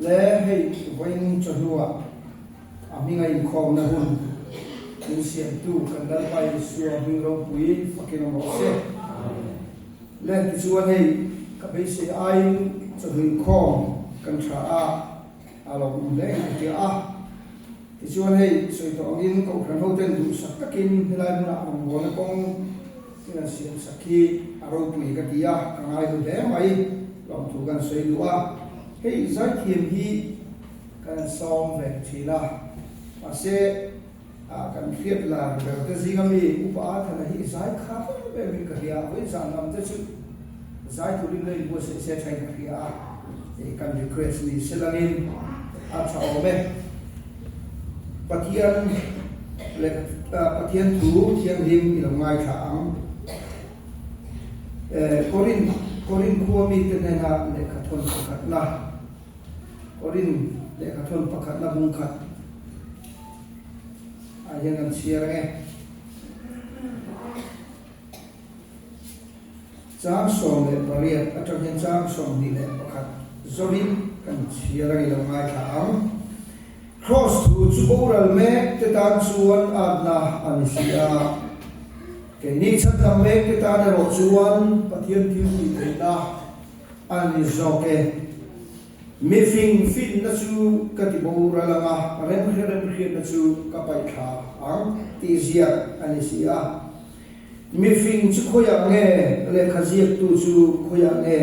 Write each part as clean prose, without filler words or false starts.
Le hei vawiin chawhnuah a hminga inkhawmna hun min siamtu kan Lalpa Isua hming ropui fakin awm rawh se. Le tichuan hei ka beisei aiin chawhnu inkhawm kan tha a, a lo awm hle in ka hria a. Tichuan hei sawi tawh angin Kohhran hoten duhsak takin helai hmunah rawngbawlna kawng in an siamsak hi a ropui ka ti a, ka ngai hlu hle mai lawmthu kan sawi duh a. Hei zaithiam hi kan han sawm ve thin a, mahse kan hriat lar ber te zinga mi Upa Athana hi zai kha em em in ka hria a, vawi zan lam te chu zai turin la inbuatsaih se thain ka hria a, kan request ni se langin a tha awm e. Pathian leh Pathian thu thianghlim i lo ngaithla ang. Korin Korin khua mite hnena lehkhathawn pakhatna Korin lehkhathawn pakhatna bung khat ah hian kan chhiar ang e. Chang 18 atang hian chang 21 zawhin kan chhiar ang i lo ngaithla ang. Kraws thu chu boral mek te tan chuan atna a ni si a, keini chhandam mek te tan erawh chuan Pathian thil tih theihna a ni zawk e. Mifing finna chu ka ti boral ang a, remhre remhriatna chu ka paihthla ang tih ziak a ni si a. Mifing chu khawiah nge? Lehkha ziaktu chu khawiah nge?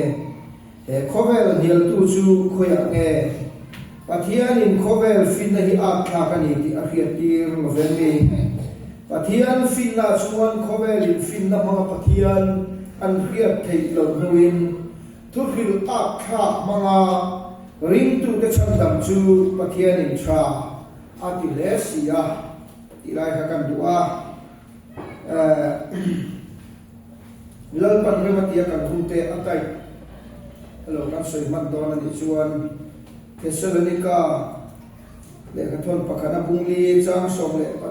He khawvel hnialtu chu khawiah nge? Pathianin khawvel finna hi at thlak a ni tih a hriattir lo ve mi? Pathian finna chuan khawvelin finna hmanga Pathian an hriat theih loh hnuin thuhrilh at thlak hmanga ringtute chhandam chu Pathianin tha a ti hle si a tih lai kha kan duh a. Lalpan rem a tia kan hun te a type alo kan sawi hman dawn a nih chuan Thessalonika lehkhathawn pakhat a bungli chang 13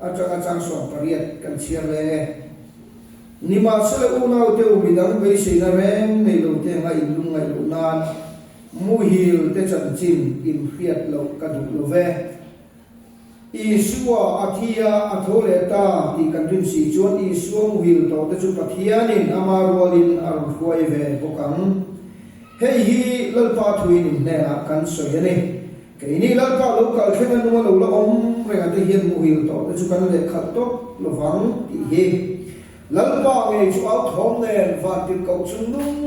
atanga chang 18 kan chhiar leh e. Nimahsela unaute u midang beiseina reng nei lo te anga inlung ngaih loh nan muhil te chanchin inhriat loh ka duh lo ve. Isua a thi a, a tho leh ta tih kan rin si chuan Isua muhil tawhte chu Pathianin ama rualin a rawn hruai ve bawk ang. Hei hi Lalpa thuin in hnenah kan sawi a ni. Keini Lalpa lo kal thleng a nunga lo la awm renga te hian muhil tawhte chu kan lehkhalh tawp lovang tih hi. Lalpa ngei chu au thawm nen, vantirhkoh chung nung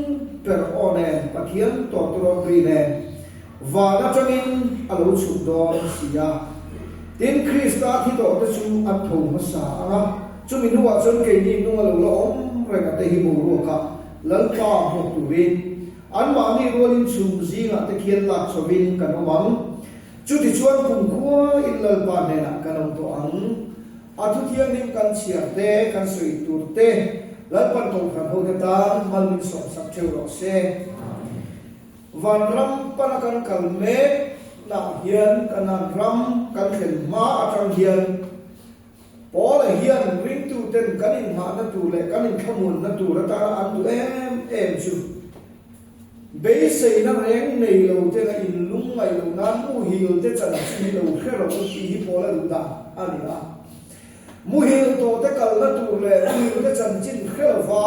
per aw nen, Pathian tawturawn ri nen, van atangin a lo chhuk dawn si a. Tin, Krista thi tawhte chu an tho hmasa ang a, chumi hnuah chuan keini nunga lo la awm reng ate hi boruakah Lalpa hmuh turin anmahni rualin chhum zingah te khian lak chhovin kan awm ang. Chutichuan kumkhua in Lalpa hnenah kan awm tawh ang. A thuthianghlim kan chhiar te, kan sawi tur te, Lalpan Kohhran hote tan mal min sawmsak theuh rawh se. Vanram pana kan kal mek nah hian Kanan ram kan thlen hma atang hian Paula hian ringtuten kan inghahna tur leh kan inthlamuanna tur atana an duh em em chu Beiseina reng nei lo ten a inlung ngaih loh nan muhil te chanchin hi lo hre rawh u tih hi Paula duh dan a ni a. Muhil tawh te kalna tur leh muhil te chanchin hre lova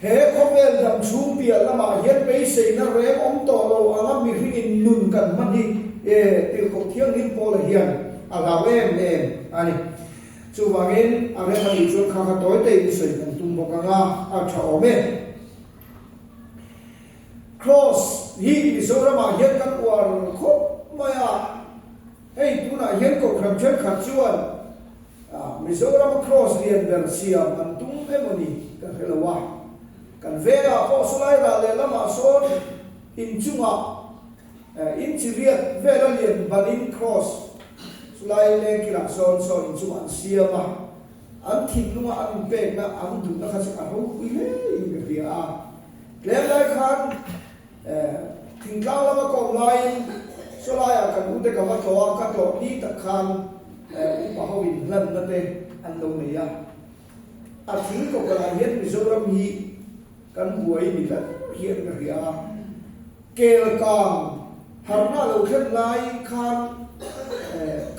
he khawvel dam chhung piah lamah hian beiseina reng awm tawh lo anga mihringin nun kan hman hi e tirhkoh thianghlim Paula hian a hlau em em a ni. Chuvangin a rem a nih chuan kha kha tawi te in sawi kan tum bawk anga a tha awm e. Cross hi Mizoramah hian kan uar khawp mai a, hei tunah hian Kohhran thenkhat chuan Mizorama Cross lian ber siam an tum emaw ni ka hre lo a, kan vengah pawh sawlai rah leh lamah sawn inchungah inchi riat vela lian banin Cross chulai lengkilah sawn saw inchungah an siam a. An thinlunga an inpekna an duhna kha chu a ropui hle in ka hria a. Tlem lai khan thingtlang lama kawm laiin sawlaiah kan ute ka va tlawh a, ka tlawh ni tak khan upa ho in hlanna te an lo nei a. A thil kawkalah hian Mizoram hi kan buai ni tlat hian ka hria a. Kelkang harna a lo thlen lai khan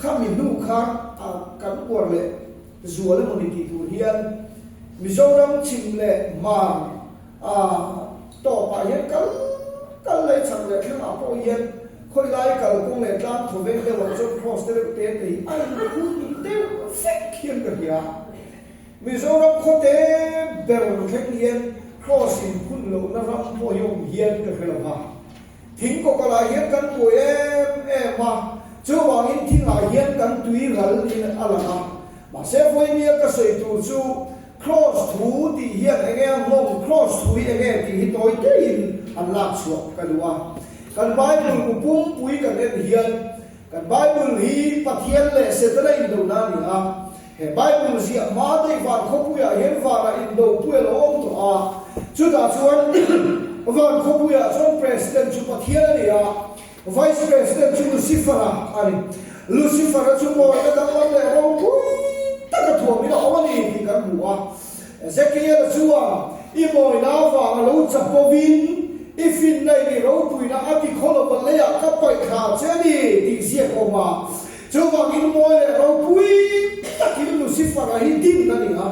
khami hnu khan a kan uar leh zual emaw ni tih tur hian Mizoram chhim leh hmar a tawpah hian kal kal leh chak leh thlengah pawh hian khawi lai kalkawng leh tlang thaw veng deuhah chuan cross te reuh te te hi a inphun deuh vek hian ka hria. Mizoram khawte ber thleng hian Kraws in phun lohna ram pawh hi awm hian ka hre lo va. Thing kawkalah hian kan buai em em a, chuvangin thingah hian kan tui ral in a lang a. Mahse vawinia ka sawi tur chu Kraws thu tih hian enge a nghawng, Kraws thu hi enge tih hi tawi teiin han lak chhuah ka duh a. Kan Bible bu pumpui kan en hian kan Bible hi Pathian leh Setana indona a ni a. He Bible ziah hma daih van khawpuiah hian vanah indopui a lo awm tawh a, chutah chuan van khawpuiah chuan President chu Pathian a ni a, Vice President chu Lucifer-a a ni. Lucifer-a chu mawina danglam leh ropui taka thuamin a awm a ni tih kan hmu a. Ezekiel-a chuan, I mawina avanga lo chapovin i finna in i ropuina a ti khaw lova leiah ka paih thla che a ni tih ziak a awm a. Chuvangin mawi leh ropui takin Lucifer-a hi din a ni a.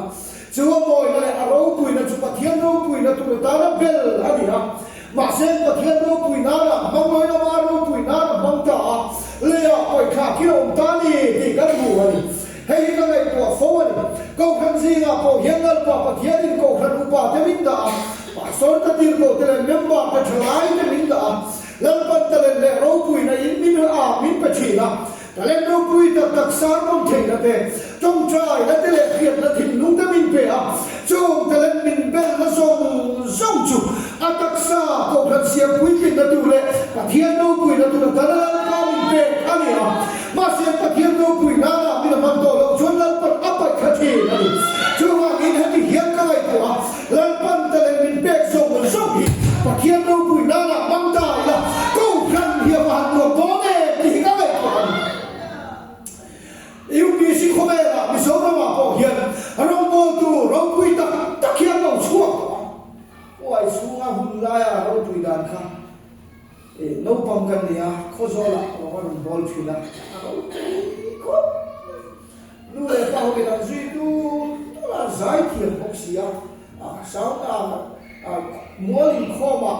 Chu a mawina leh a ropuina chu Pathian ropuina tur atana bel a ni a. Mahse, Pathian ropui nana hmang loin ama ropui nana hmang ta a, leiah pawithlak hi a awm ta a ni tih kan hmu a ni. Hei hi ka ngaihtuah fo a ni. Kohhran zingah pawh hian Lalpa Pathianin Kohhran upa te min dah a, Pastor te tirhkoh te leh member te thalai te min dah a. Lalpan talent leh ropuina in min a min pe thin a, talent ropui tak tak sermon theihna te, tawngtaina te leh hriatna thinlung te min pe a, chung talent min belhna zawng zawng chu a taksa kohhran siam puitlinna tur leh Pathian ropuina tur atana Lalpa min pek a ni a. Mahse Pathian ropui nana min a hman tawh loh chuan Lalpan a paih kha thin a ni. Chuvangin heti hian ka ngaihtuah a, Lalpan talent min pek zawng zawng hi Pathian ropui nana hmang ta ila Kohhran hi a va han nuam dawn em tih hi ka ngaihtuah a ni. UPC khawvelah Mizoramah pawh hian rawngbawltu ropui tak tak hi an lo chhuak tawh a. Uai chhunga hun laia ropui dan kha naupang kan ni a, Khawzawlah rawng a rawn bawl thin a, a ropui khawp mai. Nu leh pa ho in an zui tul tul a, zai thiam bawk si a, sound a mual inkhawm ah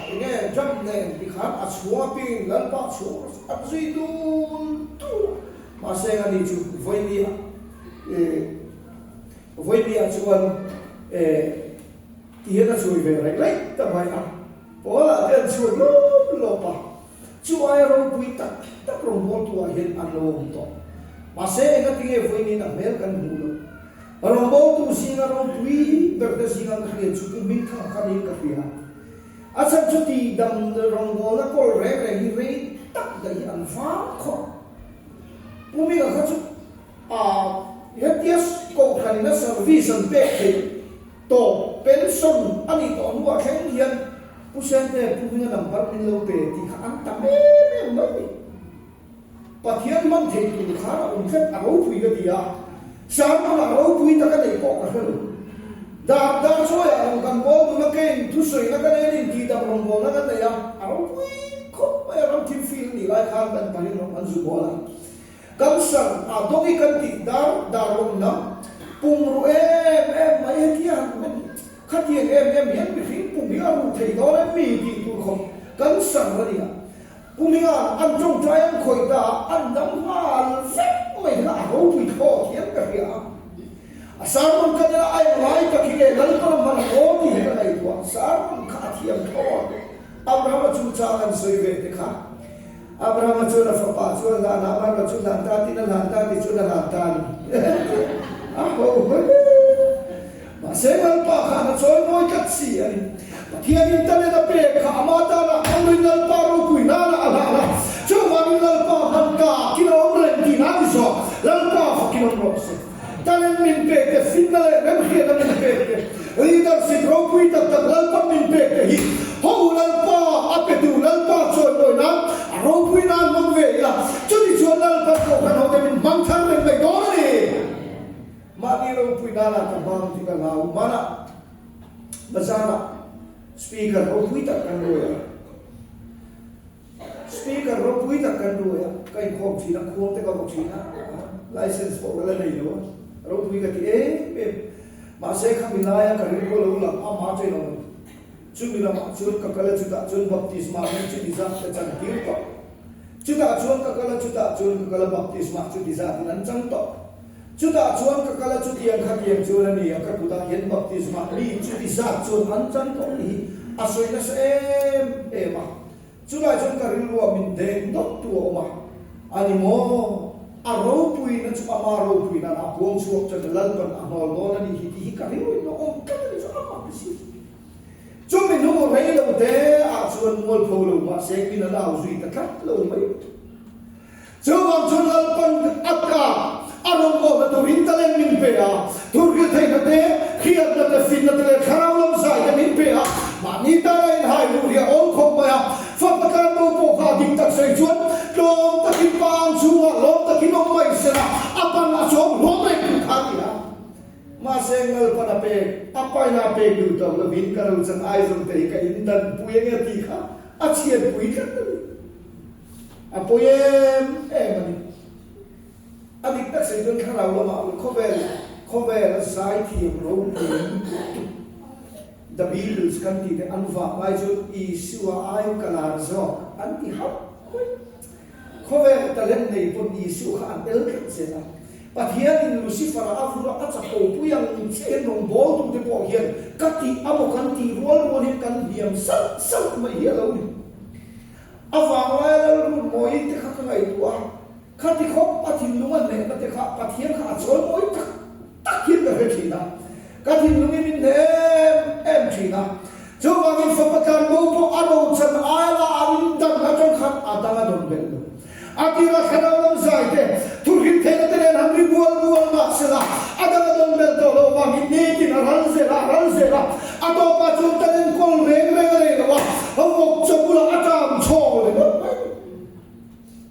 enge drum nen ti khan a chhung a ping Lalpa chhung an zui tul tul a, mahse eng ani chu vawinia vawinia chuan ti hian a chhui ve raih raih ta mai a, pawl ah te an chhuat lawp lawp a. Chu aia ropui tak tak rawngbawltu ah hian an lo awm tawh. Mahse, engatinge vawiin a hmel kan hmuh loh? Rawngbawltu zinga ropui ber te zinga ka hriat chu Pu Hmingthanga kha niin ka hria. A chhan chu tihdam rawngbawlna kawl reng reng hi rei tak daih hi an vang khawp. Pu Hminga kha chu hetia kohhranin a service an pek theih Tawp pension a nih tawh hnuah thleng hian Pu Sente Pu Hminga number min lo pe tih kha an tam em em mai ni. Pathian hman theih tur khan a awm tlat a ropui ka ti a, sermon ah ropui tak a neih pawh ka hre lo. Dar dar chawiah rawn kan bawl dun a kein thusawina ka nei a nin tihdam rawngbawlna kan nei a, a ropui khawp mai a ram thil feel a nih lai khan kan pahin rawn kan zu bawl a. Cancer a dawng i kan tih dar dar lawm lam pum ruh em em mai hetia han men khatiang em em hian mihring pum hi a ruh thei dawn em mi tih tur khawp cancer a nia. Pum hi an tawngtai an khawih ta a an dam nghal vek mai kha a ropui thlawt hian ka hria a. A sermon kha nena a englai tak hi nge Lalpa hman a aw tih hi ka ngaihtuah sermon kha a thiam thlawt Abraham-a chungchang an sawi ve te kha. Abrahama chuan a fapa chu a hlan a, Abrahama chu hlan ta tiin a hlan ta tih chuan a hlan ta a ni. A ho hle. Mahse Lalpa khan a chawi mawi tlat si a ni. Pathianin talent a pek kha ama tana hmangin Lalpa ropui nana a hlan a, chuvangin Lalpa hman takin a awm reng tih nan i zawh. Lalpa fakin awm rawh se. Talent min pek te, finna leh remhriatna min pek te, leadership ropui tak tak Lalpa min pek te hi ho Lalpa a pe tu Lalpa chawimawi nan a ropui nan hmang ve ila, chuti chuan Lalpa kohhran ho te min hmang thar reng mai dawn a ni. Mahni ropui nana ka hmang tih ka hlau. Hmanah bazarah speaker ropui tak kan rawi a. Speaker ropui tak kan ruai a, ka inkhawm thin a, khuang te ka vaw thin a, license pawh ka la nei lo a, ropui ka ti em em. Mahse khami laia ka rilru a lo lang a, mah chen awm. Chumi lamah chuan ka kal a, chutah chuan baptisma hi chuti zat ka chan tir tawh. Chutah chuan ka kal a, chutah chuan ka kal a, baptisma chuti zatin an chang tawh. Chutah chuan ka kal a, chutiang khatiang chuan a ni a, ka kutah hian baptisma mi chuti zat chuan an chang tawh tih hi a sawi nasa em em a. Chulai chuan ka rilruah min deng dawt tu a awm a, a ni maw? A ropuina chu ama ropuina a puang chhuak chuan Lalpan a hnawl dawn a ni hi tih hi ka rilruin a awm tlat a ni chu amah ni si. Chumi hnu rei lo te ah chuan mualpho lo mahse min a lau zui ta tlat lo mai. Chuvang chuan Lalpan a ka a rawngbawlna turin talent min pe a, thurhil theihna te, hriatna te, finna te leh thlarau lam zai te min pe a, mahni tana inhai luh hi a awl khawp mai a, fapa tlan bo pawh kha dik tak sawi chuan tlawm takin pa ang chhungah lawm takin awm mai sela a pan a chawm hlawm reng tur kha a ni a. Mahse Lalpan a pek, a paina a pek duh tawh lovin ka lo chan ai zawng te hi ka indanpui ange tih kha a chhiatpui tlat a ni. A pawi em em a ni. A dik tak sawi chuan thlarau lamah khawvel khawvel a zaithiam ropui lutuk The Beatles kan tih te an vak lai chuan Isua ai ka lar zawk an ti hauh mai. Khawvel talent nei pawn Isua kha an el tlat zel a. Pathianin Lucifer-a a vur a, a chapo pui ang chiah hian rawngbawltute pawh hian ka tih amaw kan tih rual rual hian kan hniam salh salh mai hi a lo ni. A vanglaia Lalrun Mawi te kha ka ngaihtuah a, khati khawp a thinlung a hnehna te kha Pathian kha a chawi mawi tak tak hian ka hre thin a, ka thinlungin min hneh em em thin a. Chuvangin fapa tlanbo pawh a rochan aia a indan atang khan a dang a dawn belh lo. A tirah thlarau lam zai te, thuhrim theihna te nen han ri bual bual mah sela, a dang a dawn belh tawh loh vangin nitin a ral zel a, a ral zel a, a tawpah chuan kan enkawl reng reng a nei lo a, a vawk chaw bulah a ṭam chhawng leh ngawt mai.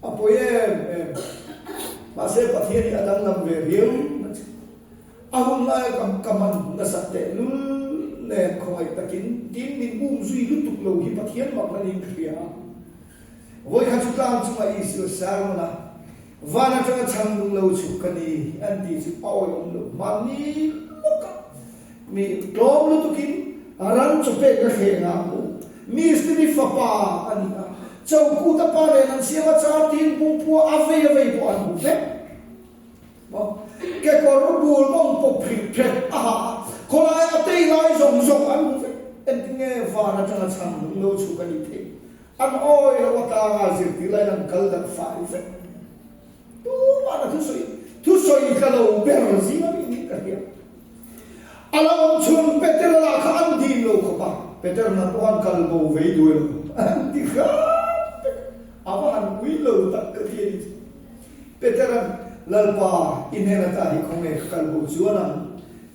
A pawi em em. Mahse Pathian hi a danglam ve riau na chu. A hun laia ka ka hman nasat tehlul nen khawngaih takin tin min um zui lutuk lo hi Pathian mak na niin ka hria a. Vawikhat chu tlang chungah Isua sermon a, Van atanga chhang nung lo chhuk ka ni an tih chu a awihawm lo. Mahni lawkah mi tlawm lutukin ran chaw pek ka thleng a hmu. Mistiri fapa a ni a, Chokuta pa nen an siam a, char tin pungpua a vei a vei pawh an hmu vek. Kekawr bul mawng pawp hrik phet a ha a, khawlai a tei lai zawng zawng an hmu vek. Engtinge van atanga chhang nung lo chhuk a nih theih? An awi lo atanga zirtir laiin an kal darh fai vek. Tumah na thusawi thusawi tla lo ber zinga mi niin ka hria. A la awm chhun Petera lah kha an dim lo khawp a, Peter na pawh an kal bo vei duai lo an ti hram vek. A va han ui lo tak ka ti a ni chu. Petera'n, Lalpa, i hnen ata hi khawnge ka kal bo chuan ang?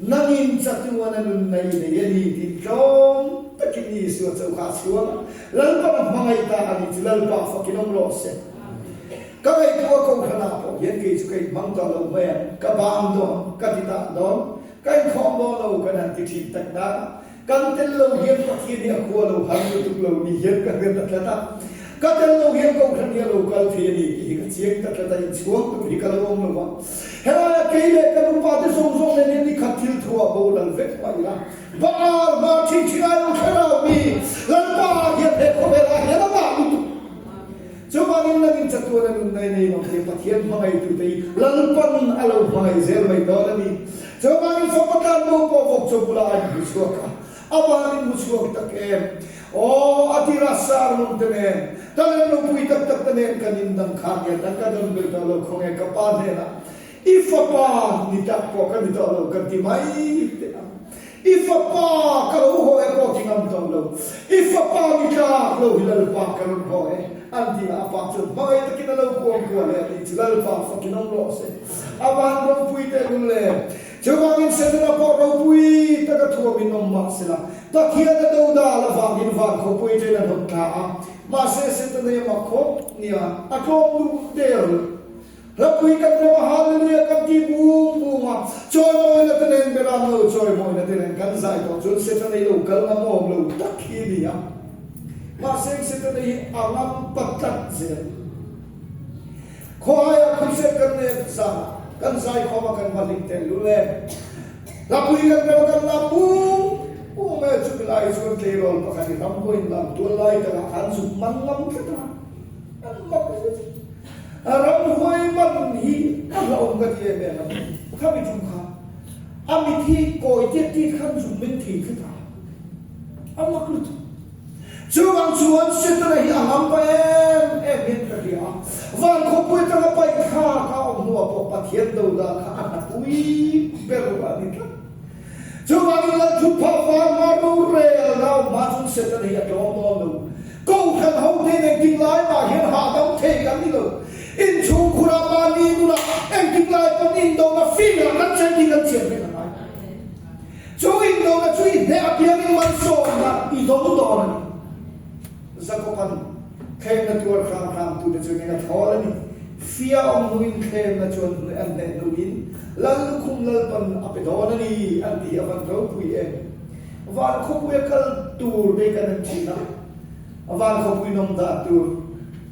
Nangin chatuan a nunna i nei a ni tih tlawm takin Isua cho kha a chhuang a, Lalpan a hmangaih ta a ni chu Lalpa fakin awm rawh se. Ka ngaihtuah a kohhranah pawh hian kei chu ka inhmang tawh lo mai ang, ka bang dawn, ka ti tak dawn, ka inkhawm dawn lo kan han ti thin tak nak a. Kan tel lo hian Pathian hi a khua lo har lutuk lo ni hian ka hriat ta tlat a. Ka tel lo hian Kohhran hi a lo kal thei a ni tih hi ka chiang ta tlat a, inchhuang tur hi ka lo awm lo va. Helaia kei leh ka nupa te zawng zawng nen hian nikhat thil thu ah boral vek mah ila, Baal hma thin thin ai lo thlarau mi Lalpa ah hian he khawvel ah hian a mah lutuk. Chuvangin nangin chatuan a nunna i nei lo tih Pathian hmangaihtu te hi Lalpan a lo hmangaih zel mai dawn a ni. Chuvangin fapa tlan bo pawh vawk chaw bulah a inhmu chhuak a, a van inhmu chhuak tak em? Aw, a tirah sermon te nen, talent ropui tak tak te nen kan indang khan hian dang ka dawn ber tawh lo khawnge ka pa hnenah i fapa ni tak pawh ka ni tawh lo kan ti mai teh ang. I fapa ka lo haw e pawh ti ngam tawh lo. I fapa ni tlak lo hi Lalpa ka rawn haw e an ti a, a pa chuan hmangaih takin a lo kuam kual e a tih chu Lalpa fakin awm rawh se. A van ropui tehlul le. Chuvangin Setana pawh ropui taka thuamin awm mah sela, Pathian a dodal avangin van khawpui ṭen a hnawt thla a, mahse Setana hi a mak khawp nia, a tlawm duh der lo. Hlapui kan ram a Hallelujah kan ti bung bung a, chawimawina te nen Beram lo chawimawina te nen kan zai tawh chuan Setana i lo kal ngam awm lo tak hi a ni a. Mahse Setana hi a ngam pa tlat zel. Khawiah crusade kan nei zan kan zaikhawm a kan va hlim teh lul em. Hlapui kan rem a kan la pung pung e chumi lai chuan tleirawl pakhat i ramhuain lam tual lai takah khan zuk man ngam tlat a, an mak zet. Ramhuai man hi a hlauhawm ka ti em em a ni. Khami tum kha a mit hi kawi tiat tiat khan zuk min thei tlat a, a mak lutuk. Chuvang chuan Setana hi a ngam pa em em hian ka hria a, van khawpui atanga paih thlak a awm hnuah pawh Pathian do dan kha a hnapui ber a ni tlat. Chuvangin Lalthutphah vang hma rorel na awm hma chuan Setana hi a tlawm dawn lo. Kohhran ho te engtik lai mah hian hahdam thei kan ni lo. Inchhung khurah mahni nunah engtik lai pawn indona fingah kan chen tih kan thiam vek a ngai. Chu indona chu i hneh apiangin malsawmna i do dawn a ni. Jakoban thlemna tuar hram hram tute chu eng a thawl a ni. Fia awm hnuin thlemna chuan hnuai an hneh hnuin Lal lukhum Lalpan a pe dawn a ni an ti hi a van ropui em. Van khawpui a kal tur te kan en thin a, van khawpui nawm dan tur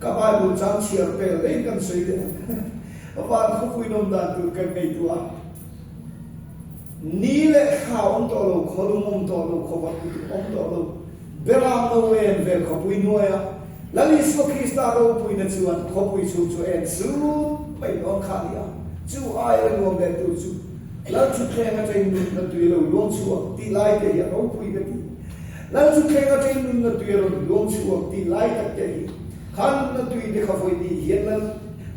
ka Bible chang chhiar pel daih kan sawi leh ang. Van khawpui nawm dan tur kan ngaihtuah a. Ni leh thla awm tawh lo, khawlum awm tawh lo, khawvar lutuk awm tawh lo, Beram no en vel khawpui hnuaia Lal Isua Krista ropuina chuan khawpui chhung chu en sut mai dawn kha a ni a, chu aia nuam leh tur chu Lal Thutthleng atangin nunna tui a lo luang chhuak tih lai te hi a ropui ka ti. Lal Thutthleng atangin nunna tui a rawn luang chhuak tih lai tak te hi kha nunna tui te kha vawi hnih hian Lal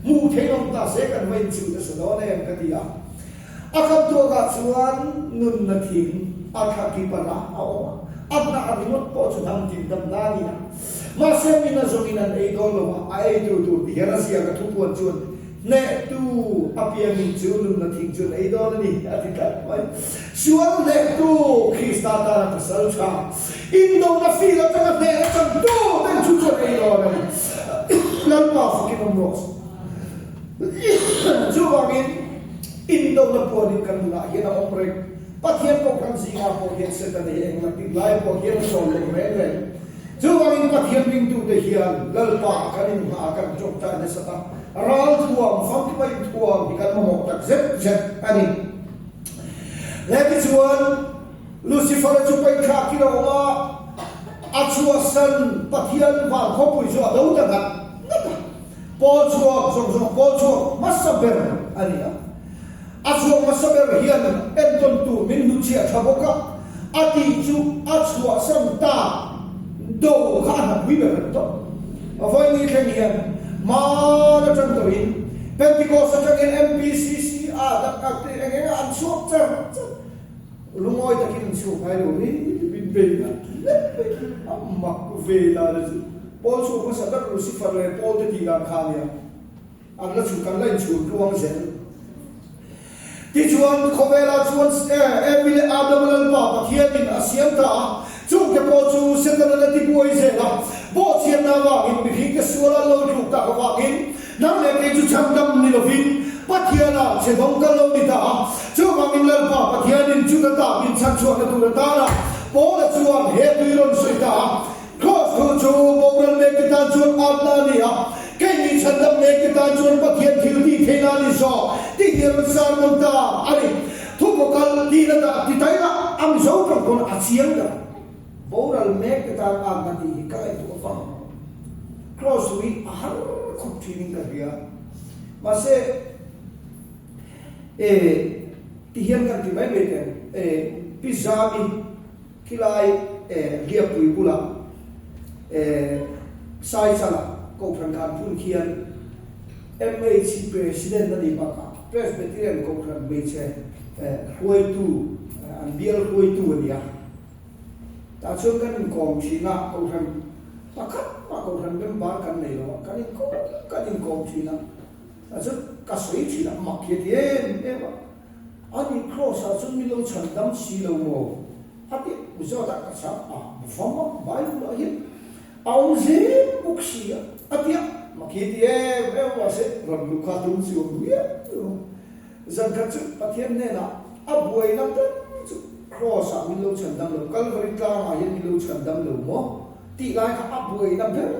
hmuh theih awm ta se kan va inchuh nasa dawn em ka ti a. A khamtuakah chuan nunna thing a thla kip a rah a awm a, a hnah ringawt pawh chu hnam tin damna a ni a. Mahse min a zawngin an ei dawn lo a, a eitu tur ti hian a ziak a thupuan chuan hnehtu apiangin chu nunna thing chu an ei dawn a ni a ti tlat mai. Sual hnehtu Krista tana pasal tha, indona fil atanga hnehna changtu ten chu chu an ei dawn a ni. Lalpa fakin awm rawh se. Chuvangin, indona puanin kan nunah hian a awm reng. Pathian Kohhran zingah pawh hian Setana hi eng la tik lai pawh hian a chawl lo reng reng. Chuvangin Pathian ringtute hian Lalpa kan inhma a kan tawngtai nasa ta. Ralthuam, famkima inthuam hi kan mamawh tak zet zet a ni. Le tichuan, Lucifer-a chu paithlakin a awm a, a chhuahsan Pathian van khawpui chu a do ta ngat ngat a. Pawl chhuak zawng zawng pawl chhuak hmasa ber a ni a. A chhuak hmasa ber hian entawn tur min hnuchhiah tha bawk a, a tih chu a chhuahsan ta do kha a hnapui ber a ni tawh. Vawiin thleng hian hmaan atang tawhin Pentecost atangin MPCC a dak a eng eng a an chhuak char char. Lungawi takin an chhuak ngai lo ri min bei ngat lek mai a mak ve dan a chu. Paul chhuak hmasa ber Lucifer leh Paul te tih dan kha a nia. An la chhut an la inchhut tluang zel. Tichuan khawvelah chuan Evi leh Adama Lalpa Pathianin a siam ta a, chungte pawh chu Setana la tibuai zel a, bawhchhiatna avangin mihringte sual an lo tluk tak avangin Nang leh kei chu chhandam ni lovin Pathianah che dawng kal lo ni ta a. Chuvangin Lalpa Pathianin chuta tak min chhanchhuahna tur atana Paula chuan he tui rawn sawi ta a. Kraws thu chu boral mekte tan chuan atna a ni a, keini chhandam mekte tan chuan Pathian thil tih theihna a ni zawk tih hi a rawn sermon ta a ni. Thukaw kal tihna dah ti tai la, a Mizo tawng pawn a chiang ta. Boral mekte tan atna tih hi ka ngaihtuah vang. Kraws hi a har khawp thin in ka hria. Mahse e ti hian kan ti mai mai teh ang. E Pi Zami khilai e Liapui bulah e Saichalah Kohhran khan phun khian MHC President a nih bakah Presbyterian Kohhran hmeichhe hruaitu an bial hruaitu a ni a. Tah chuan kan inkawm thin a, Kohhran pakhat mah Kohhran member kan nei lo a, kan inkawm kan inkawm thin a, tah chuan ka sawi thin a, mak hi a ti em em a, ani Kraws ah chuan min lo chhan dam si lo maw? A ti zawt a, ka chhang a, vam a, Bible ah hian a awm zel bawk si a, a ti a, mak hi a ti em em a, mahse rawn luh kha tum chuang viau lo. Zan khat chu Pathian hnenah a buaina ber chu Kraws ah min lo chhan dam lo, Kalvari tlangah hian min lo chhan dam lo maw? tih lai kha a buaina ber.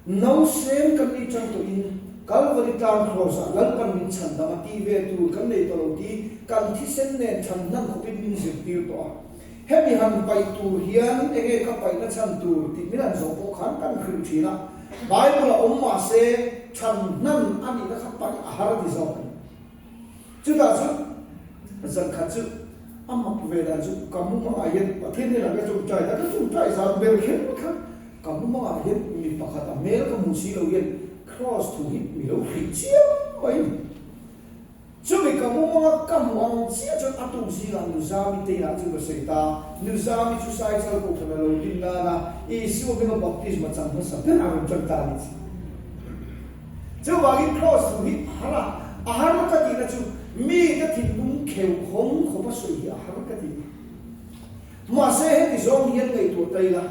Nausem kan nih chang tawhin Kalvari tlang Kraws-ah Lalpan min chhan dam a tih ve tur kan nei tawh lo tih kan thisen nen chhan hnan khawpin min zirtir tawh a. Hemi han paih tur hian enge ka paihna chhan tur tih min han zawh pawh khan kan hrilh thin a. Bible-a awm mah se chhan hnan a nihna kha paih a har ti zawk a ni. Chutah chu zankhat chu a mak ve dan chu ka mumangah hian Pathian hnenah ka chungchai ta, ka chungchai zan ber kher kha ka mumangah hian mi pakhat a hmel ka hmu si lo hian Kraws thu hi mi lo hrih chiam mai a ni. Chumi ka mumanga ka hmuh ang chiah chuan a tuk zingah Nuzami te inah chu ka sawi ta, Nuzami chu Saichal kohhran a lo din nana Isua hminga baptisma chang hmasa ber a rawn tan ta a ni chi. Chuvangin Kraws thu hi a har a, a har ka tihna chu mite thinlung kheuh hawng khawpa sawi hi a har ka ti. Mahse heti zawng hian ngaihtuah ta ila,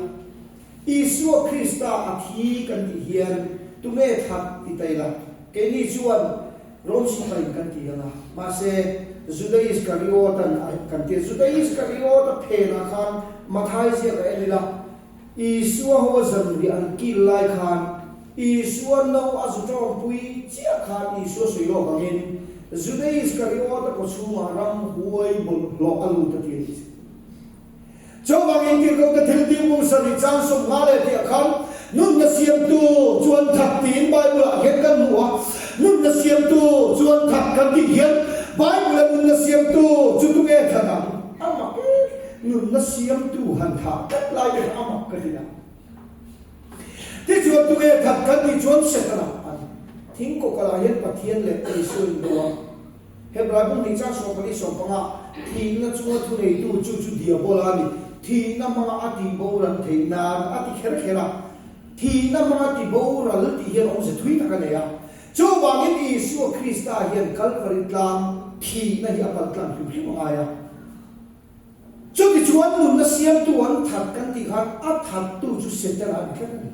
Isua Krista a thi kan tih hian tunge that ti ta ila, keini chuan Rom sipain kan ti ang a, mahse Juda Iskariot-an a kan ti a, Juda Iskariot-a phenah khan Mathai ziak a en ila, Isua ho a zanriah an kil lai khan Isua no a zu tawngpui chiah khan Isua sawi lawk angin Juda Iskariot-a kawchhungah ramhuai bawlhhlawh a lut a ti a ni. Chuvangin Tirhkohte thil tih pum sarih chang sawmnga leh tihah khan nunna siamtu chuan that tiin Bible-ah hian kan hmu a. Nunna siamtu chuan that kan tih hian Bible-a nunna siamtu chu tunge that ang? A mak e! Nunna siamtu han thah tlat lai te kha a mak ka ti a. Tichuan tunge that kan tih chuan Setana a ni. Thingkawkalah hian Pathian leh Isua in do a. Hebrai bung hnih chang 14 15 thihna chunga thuneitu chu chu Diabola a ni. Thihna hmanga a tihboral theih nan a ti kher kher a. Thihna hmanga tihboral tih hian awmze thui tak a nei a. Chuvangin Isua Krista hian Kalvari tlang thihna hi a pal tlang hrim hrim a ngai a. Chutichuan nunna siamtu an that kan tih khan a thattu chu Setana a ni tlat a ni.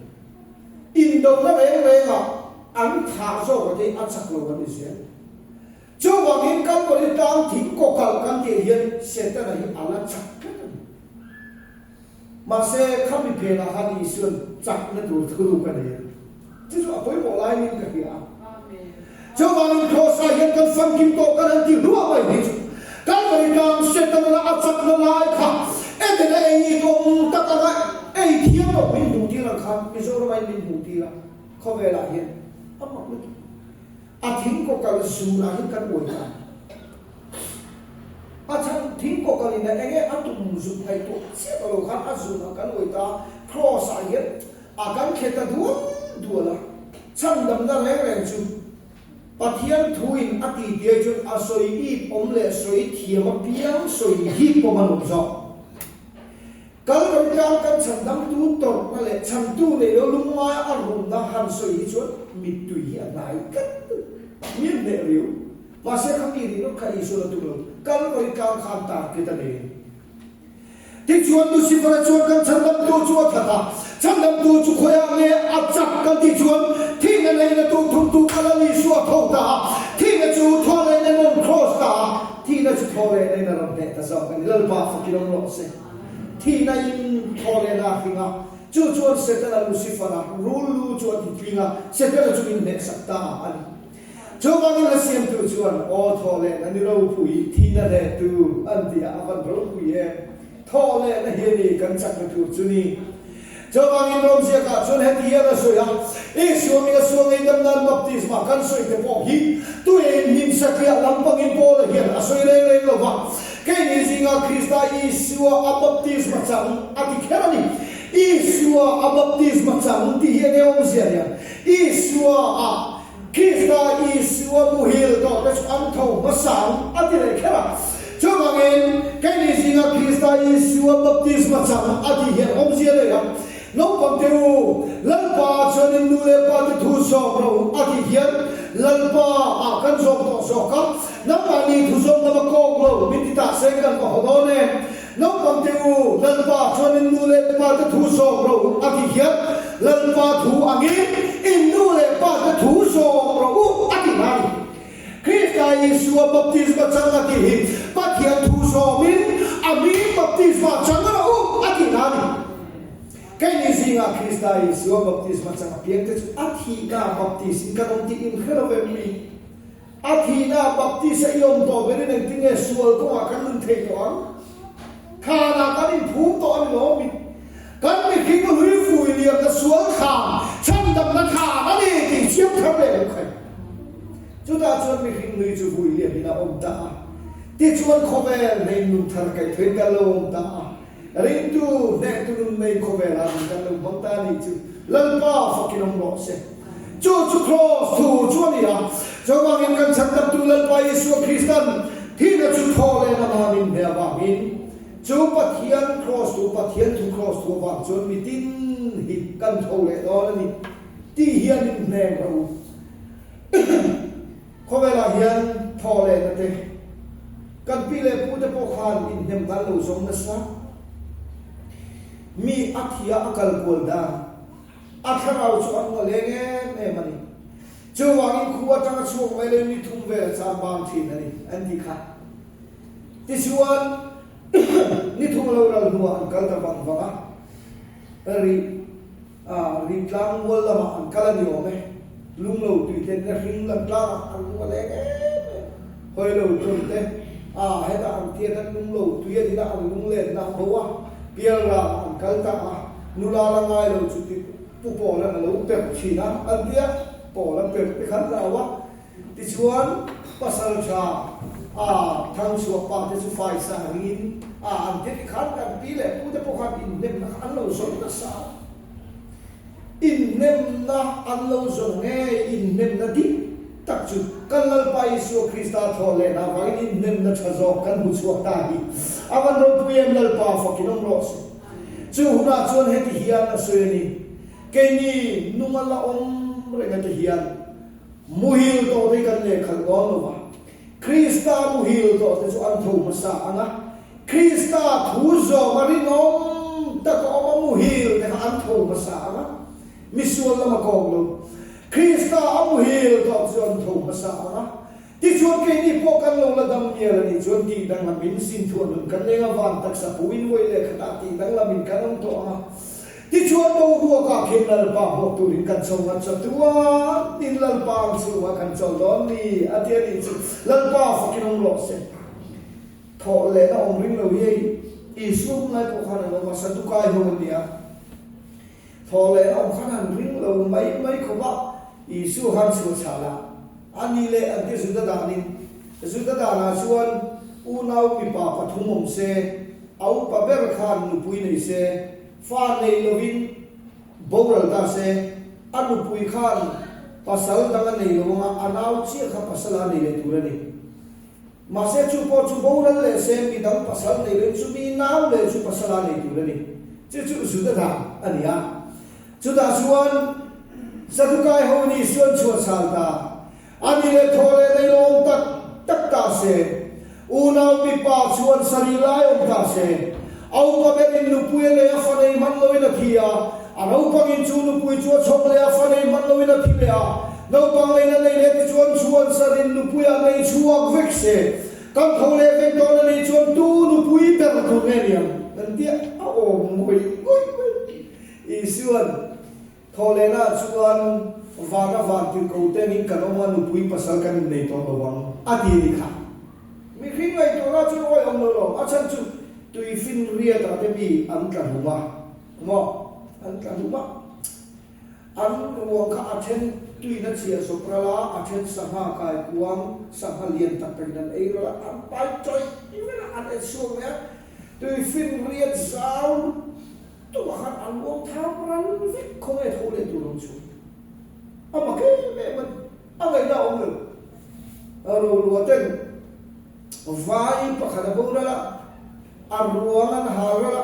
Indona reng rengah an thah zawk a te a chak lo an ni zel. Chuvangin Kalvari tlang thing kawkalh kan tih hian Setana hi a la chak tlat a ni. Mahse khami phenah khan Isuan chakna tur thuruk a nei a ni. Chu chu a pawimawh laiin ka hria a. Chuvangin Kross-ah hian kan famkim tawh kan han ti hluah mai hi chu Kalvari tlang Setana a chakna lai kha Edena ei awm tak anga ei thiam loh min hmuh tir ang khan Mizoram-ah in min hmuh tir a, khawvelah hian a mak lutuk. A thing kawkal zunah hian kan uai ta a ni. A chhan thing kawkalin a enge a tum zuk ngaihtuah chiah ta lo khan a zunah kan uai ta a, Kraws-ah hian A kan thle ta dual dual a, chhandamna reng reng chu Pathian thuin a ti tiai chuan a sawi ip awm leh sawi thiam apiang sawi hip pawm a nuam zawk. Kalvari tlang kan chhandamtu tawrhna leh chhantu nei lo lungngaia a rumna han sawi hi chuan mittui hi a hnai tlat mian hneh riau. Mahse kha mi ringawt kha Isuan a tum lo, Kalvari tlang khan target a nei a ni. Tichuan Lucifer-a chuan kan chhandamtu chu a that a, chhandamtu chu khawiah nge a chak kan tih chuan thihna neihna tur thumtu kal a Isua tho ta a, thihna chu thaw lehna nawn cross ta a, thihna chu thaw lehna in a rawn hneh ta zawk a ni. Lalpa fakin awm rawh se. Thihna in thaw lehna a hring a, chu chuan Setana Lucifer-a rul lu chu a ti tling a, Setana chu min hnehsak ta a ni. Chuvangin la siamtu chuan, Aw thaw lehna ni ropui, thihna hlehtu, an ti a, a van ropui em! Thaw lehna hi a ni kan chakna tur chu ni. Chuvangin Rom ziakah chuan heti hian a sawi a, Isua minga sual ngei dam nan baptisma kan sawi te pawh hi tuiin hnim satliah lampangin Paula hian a sawi reng reng lo va, keini zingah Krista Isua a baptisma chang a ti kher a ni. Isua a baptisma chang tih hi enge awmzia nia? Isua a Krista Isua muhil tawh te chu an tho hmasa ang a ti leh kher a. Chuvangin, keini zinga Krista Isua baptisma chang a tih hian awmzia nei a. Naupang te u, Lalpa chuan in nu leh pa te thu zawm ro a tih hian Lalpa ah kan zawm tawh zawk a, nangmahni thu zawm lama kawk lo min ti ta se kan va haw dawn em? Naupang te u, Lalpa chuan in nu leh pa te thu zawm rawh u a tih hian Lalpa thu angin in nu leh pa te thu zawm rawh u a tih na a ni. Krista Isua baptisma chang a tih hi Pathian thu zawmin a mi baptisma chang rawh u a tih na a ni. Keini zing. zingah Krista Isua baptisma chang apiangte chu a thihna baptis in kan awm tih in hre lo em ni? A thihna baptis a i awm tawh berin engtin nge sual kawngah kan nun thei tawh ang? Khanah kan inphum tawh a ni lo mi? Kan mihring hlui vui liamna sual khan chhandamna khan a ni tih chiang thar leh lo khai. Chutah chuan mihring hlui chu vui liamin a awm ta a. Tichuan khawvel hnei nun thar kaihthawin kan lo awm ta a. Ringtu hnehtu nun nei khawvelah nun kan lo hmang ta a nih chu Lalpa fakin awm rawh se. Chu chu Kraws thu chu a ni a. Chuvangin kan chhandamtu Lalpa Isua Kristan thihna chu thaw leh nama min hne avangin chu Pathian Kraws thu, Pathian thu Kraws thu avang chuan mitin hi kan tho leh dawn a ni tih hian min hneng rawh u. Khawvelah hian thaw leh na te, kan pi leh pu te pawh khan inhnem dan lo zawng nasa. Mi a thia a kal kual dan, a thlarau chu an ngaw leng em em a ni. Chuvangin khu atanga chhuak mai leh mi thum vel a cham bang thin a ni, an ti kha. Tichuan, ni thum a lo ral hnuah an kal ta vang vang a, rih. A Rintlang mual lamah an kal a ni awm e. Lung lo tui ten na hring lam tlangah an lung a leng em em. Hawi lo tawn te, a hetah an tiat an lung lo tui a din a an lung lenna a bo a, pial ramah an kal ta a, nula la ngai lo chu ti pu Pawlan a lo perh thin a, an ti a, Pawl a perh te khan lau a. Tichuan, pasal tha a thangchhuah pa te chu faisa ringin a an ti ti khan kan pi leh pu te pawh khan inhnemna kha an lo zawn nasa a. Inhnemna an lo zawn ngei, inhnemna dik tak chu kan Lalpa Isua Krista thawh lehna avangin inhnemna tha zawk kan hmu chhuak ta hi a van ropui em Lalpa fakin awm rawh se. Chu hunah chuan heti hian a sawi a ni, Keini nunga la awm reng ate hian Muhil tawhte hi kan lehkhalh dawn lo va, Krista muhil tawhte chu an tho hmasa ang a, Krista thu zawma rinawm taka awm a muhil te kha an tho hmasa ang a, misual lama kawng lo. Krista a muhil tawhte chu an tho hmasa ang a, tichuan keini pawh kan lo la dam mial a nih chuan tih danglamin sin thuah nun kan leng a, van taksa puin vawi lehkhatah tih danglamin kan awm tawh ang a. Tichuan boruakah khian Lalpa hmuak turin kan cho ngat chatuan in Lalpa ang chhungah kan cho dawn ni a ti a nih chu. Lalpa fakin awm rawh se. Thawh lehna awm ring lo hi hei Isua hun lai pawh khan an awm a, Sadukai ho an ni a. Thawh lehna awm khan an ring lo mai mai khawp a, Isua khan chhuah chhah lah a ni leh an ti Juda danin. Juda danah chuan unau mipa pathum awm se, a upa ber khan nupui nei se, Fa nei lovin boral ta se, a nupui khan pasal dang a nei lo anga a nau chiah kha pasal a nei leh tur a ni. Mahse chu pawh chu boral leh se midang pasal nei loin chumi nau leh chu pasal a nei tur a ni. Chu chu Juda dan a ni a. Chutah chuan Sadukai ho ni suan chhuah chhal ta. A ni leh thaw leh nei lo awm tak tak ta se, unau mipa chuan sarih lai awm ta se, a upa berin nupui a nei a fa nei hman loin a thi a, a naupangin chu nupui chu a chhawk leh a fa nei hman loin a thi leh a, naupang leiin a nei leh tichuan chuan sarin nupui ah nei chhuak vek se, kan tho leh vek dawn a nih chuan tu nupui ber tur nge niang? Kan tia a awm ngawih ngawih mai. Isuan. Thawhlehna chuan vana vantirhko te angin kan awm a, nupui pasal kan innei tawh lo ang, a ti a ni kha. Mihring ngaihtuahna chu awi awm lo lo, a chhan chu tuifin riatah te mi an tla hlum a, maw? An tla hlum a. An ruang kha a then tuina chhiah zawp ral a, a then sangha kai kuang, sangha lian tak takin an ei ral a, an pai tawih vek a, an en chhuak mai a. Tuifin riat zau. Tumah khan an uang thang ral vek khawnge tho leh tur ang chu. A mak em em a ni. A ngaihna a awm lo. Rolua ten vai pakhat a boral a, a ruang an hal ral a,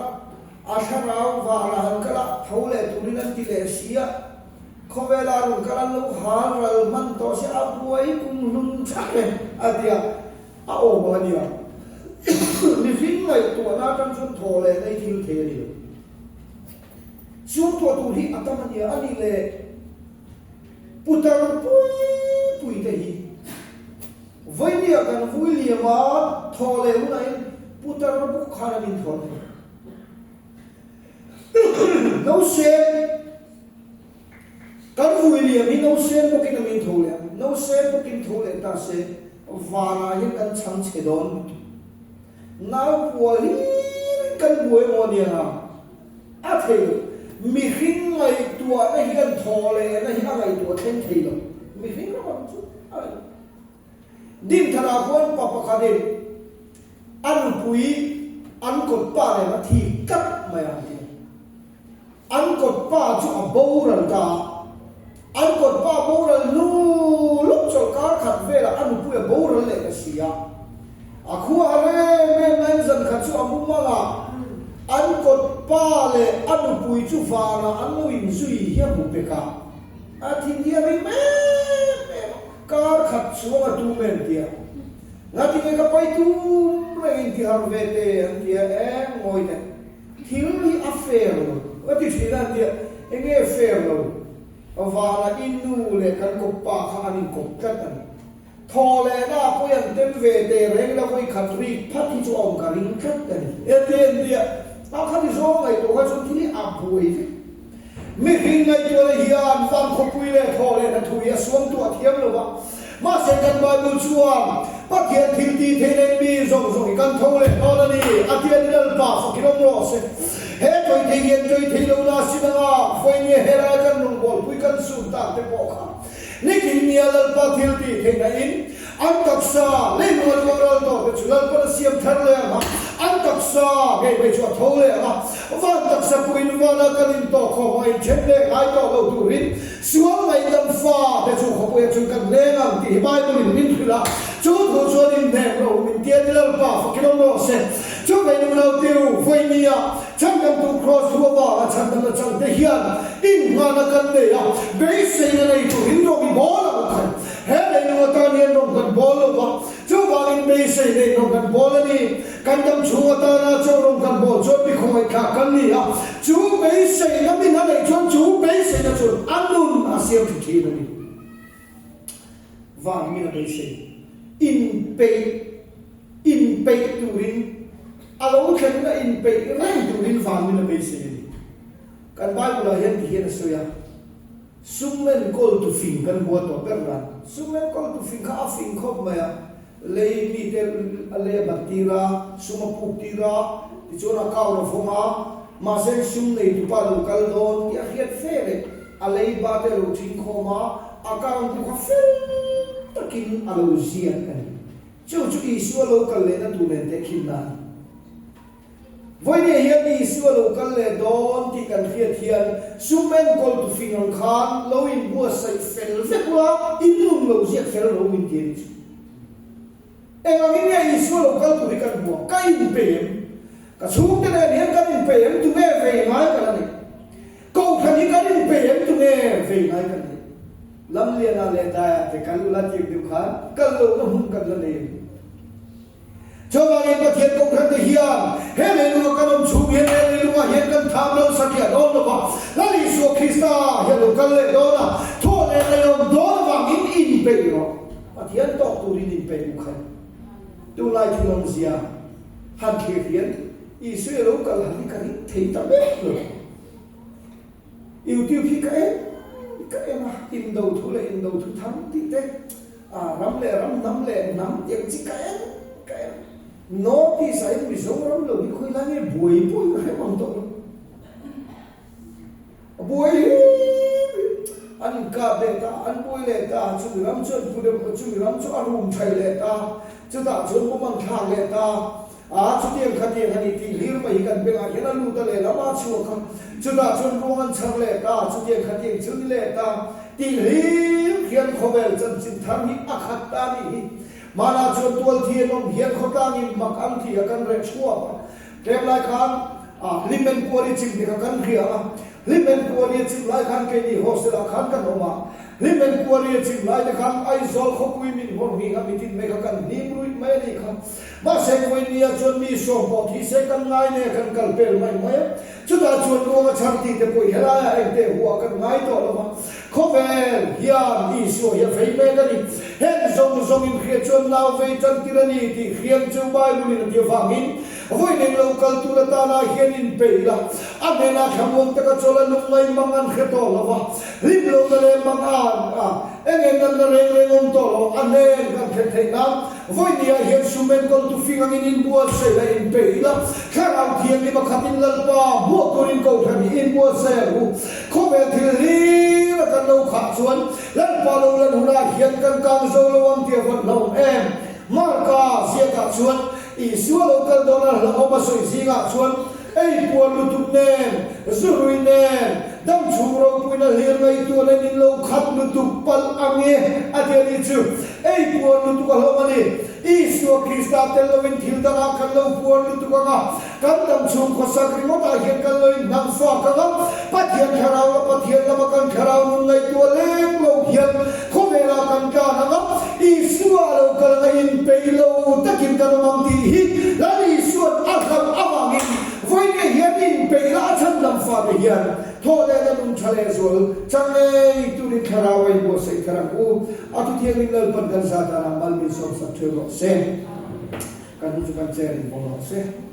a thlarau vanah an kal a, tho leh turin an ti leh si a. Khawvela rawn kal an lo hal ral hman tawh se a buai kumhlun thak e a ti a. A awm a nia. Mihring ngaihtuahna atang chuan thaw leh nei thil thei a ni lo. Suangtuah tur hi a tam a nia. A nih leh putar pui pui te hi vawinia kan vui liam a, thaw leh hunah hian putar bawk khan an inthawn thei. Nausen kan vui liam hi nausen bawkin a min tho leh ang. Nausen bawkin tho leh ta se vanah hian kan chhang chhe dawn lutuk. Nau pua hlirin kan buai maw aniang a, a thei lo. Mihring ngaihtuahna hian thaw lehna hi a ngaihtuah thleng thei lo. Mihring ram ang chu a ngaihtuah. Dinthana khuan pa pakhatin a nupui an kawtpa nen a thi tlat mai ang ti a. An kawtpa chu a boral ta a. An kawtpa boral hnu lawk chawlhkar khat velah a nupui a boral leh ta si a. A khua a rem em laiin zan khat chu a mu mang a, an kawtpa leh a nupui chu vanah an lo inzui hi a hmu pek a. A thin hi a rim em em a, kar khat chhuang a tum em tia. Ngatinge ka pai tum reng intihar ve te an tia em ngawi teh. Thil hi a fair lo ka ti thin a an tia, enge fair lo? Vana i nu leh kan kawppa kha an inkawp tlat a ni. Thaw leh na pawi an tem ve teh reng ila vawi khat rik phat hi chu a awm ka ring tlat a ni. Enge an tia, a khati zawng ngaihtuah kha chuan thil hi a buai vek. Mihring ngaihtuahna hian van khawpui leh thaw leh hnathawh hi a suamtuah thiam lo va. Mahse kan Bible chuan Pathian thil tih theih leh mi zawng zawng hi kan tho leh dawn a ni, a ti a ni Lalpa fakin awm rawh se. He tawih thei hian tawih thei lo na sin anga vawinia helai kan rawngbawlpui kan sun tak te pawh kha nikin nia Lalpa thil tih theihna in An taksa leilung a luang ral tawh te chu Lalpan a siam thar leh ang a, an taksa ngei mai chu a tho leh ang a, van taksa puiin vana kan intawh khawm a inthen leh ngai tawh lo turin sual ngaihdam fa te chu khawpuia chuan kan leng ang tih hi Bible in min hrilh a, chu thu chuan inhnem ro min tia ni Lalpa fakin awm rawh se. Chu vei nu lo tiu vawinia chhandamtu Kraws thu avanga chhandamna chang te hian inhmana kan nei a, beiseina nei turin rawng i bawl ang khan. He leilung atan hian rawng kan bawl lo va, chuvangin beisei nei rawng kan bawl a ni. Kan dam chhung atana chaw rawng kan bawl chuan mi khawngaihthlak kan ni a, chu beiseina min a neih chuan chu beiseina chuan a nun a siam tha thin a ni. Van min a beisei inpeih inpeih turin a lo thlenna inpeih reng turin van min a beisei a ni. Kan Bible-ah hian tihian a sawi a. Sum enkawltu fing kan hua tawh ber ran. Sum enkawltu fing kha a fing khawp mai a, lei mite a lei a bat tir a, sum a puk tir a, tichuan a kaur a vawng a, mahse sum neitu pa lo kal dawn tih a hriat fe leh a lei ba te a lo thing khawm a, a account tu kha fel takin a lo ziak a ni. Chu chu Isua lo kal lehna tur nen tehkhinna a ni. Vawinia hian Isua lo kal leh dawn tih kan hriat hian sum enkawl tu fing ang khan lo inbuatsaih fel vek ula, in nun lo ziak fel lo min ti a ni chu. Eng angin nge Isua lo kal tur hi kan hmu ang? Ka inpei em? Ka chhungte nen hian kan inpei em? Tunge vei ngai kan la neih? Kohhran hi kan inpei em? Tunge vei ngai kan neih? Lamliana leh Daiah te kal ula tih deuh khan kal lohna hmun kan la nei em? Chuvangin Pathian Kohhrante hian he leilunga kan awm chhung hian he leilungah hian kan tham lo satliah dawn lo va, Lal Isua Krista hi a lo kal leh dawn a, thaw leh lei awm dawn avangin inpeih rawh. Pathian tawk turin inpeih u khaih. Tunlai thil awmzia han thlir hian Isua i lo kal han hi ka ring thei ta mek lo. YouTube hi ka en ka en a, indo thu leh indo thu thang tih te, A ram leh ram, hnam leh hnam tiang chi ka en ka en. North East ah hian Mizoram lo hi khawi lai nge buai pawh hi ka hre mang tawh lo. A buai hlim hlim. An inkap leh ta, an buai leh ta, chumi ram chu an pu deuh a, chumi ram chu a rum thai leh ta, chutah chuan pawm an thlak leh ta. A, chutiang khatiang a ni tih hlir mai hi kan bengah hian a lut a lehlam a chhuak a, chutah chuan ruang an chhar leh ta, chutiang khatiang chu ni leh ta tih hlir hian khawvel chanchin thar hi a khat ta a nih hi. Hmanah chuan tualthi an awm hian khawtlangin mak an ti a kan reh chhuak a, tlem lai khan a Hlimen Kuali chim te kha kan hria a, Hlimen Kuali a chim lai khan keini hostel ah khan kan awm a, Hlimen Kuali a chim lai te khan Aizawl khawpui min nghawr nghing a mitin mai kha kan hnim ruih mai a nih kha. Mahse Koinia chuan mi sawm pawh thi se kan ngai nge kan kal pel mai mai a, chutah chuan ruang a chhar tih te pawh hi helaiah engte huah kan ngai tawh lo va, khawvel hian Isua hi a vei mek a ni. Heng zawng zawng inhriat chuan nau vei tan tir a ni tih hriam chu Bible in a ti avangin. Vawiin lo kal tur atana hian inpeih la, a hnenah thlamuang taka chawl a lungngai mang an hre tawh lo va, hlim lohna leh mang a a eng eng natna reng reng awm tawh lo a hnen kan thlen theih nan vawinia hian sum enkawltu fing angin inbuatsaih la inpeih la, Thlarau Thianghlim a khatin Lalpa hmuah turin Kohhran hi inbuatsaih ang u. Khawvel thil hlir a kan lo khah chuan Lalpa lo lan hunah hian kan kang zo lo ang tih a vawn hlauhawm em? Marka ziakah chuan Isua lo kal dawn a hlauhawm a sawi zingah chuan ei puan lutuk nen, zu rui nen, dam chhung ropuina hlir ngaihtuah nen in lo khat lutuk palh ang e a ti a nih chu. Ei puan lutuk a hlauhawm a ni. Isua Krista tel loin thil dangah kan lo puan lutuk ang a, kan dam chhung khawsak ringawtah hian kan lo inhnam fak ang a, Pathian thlarau la Pathian lama kan thlarau nun ngaihtuah leng lo hian khawvelah kan tlan ang a, Isua a lo kal ang a, inpeih lo takin kan awm ang tih hi Lal Isua'n a hlauh avangin vawiin hian inpeih la a chhandam fate hian thawh lehna nun tha leh zual chang ngei turin thlarau a inbuatsaih thar ang u. A thuthiangin Lalpan kan zah danah mal min sawmsak theuh rawh se. Kan hu chu kan chair in vawng rawh se.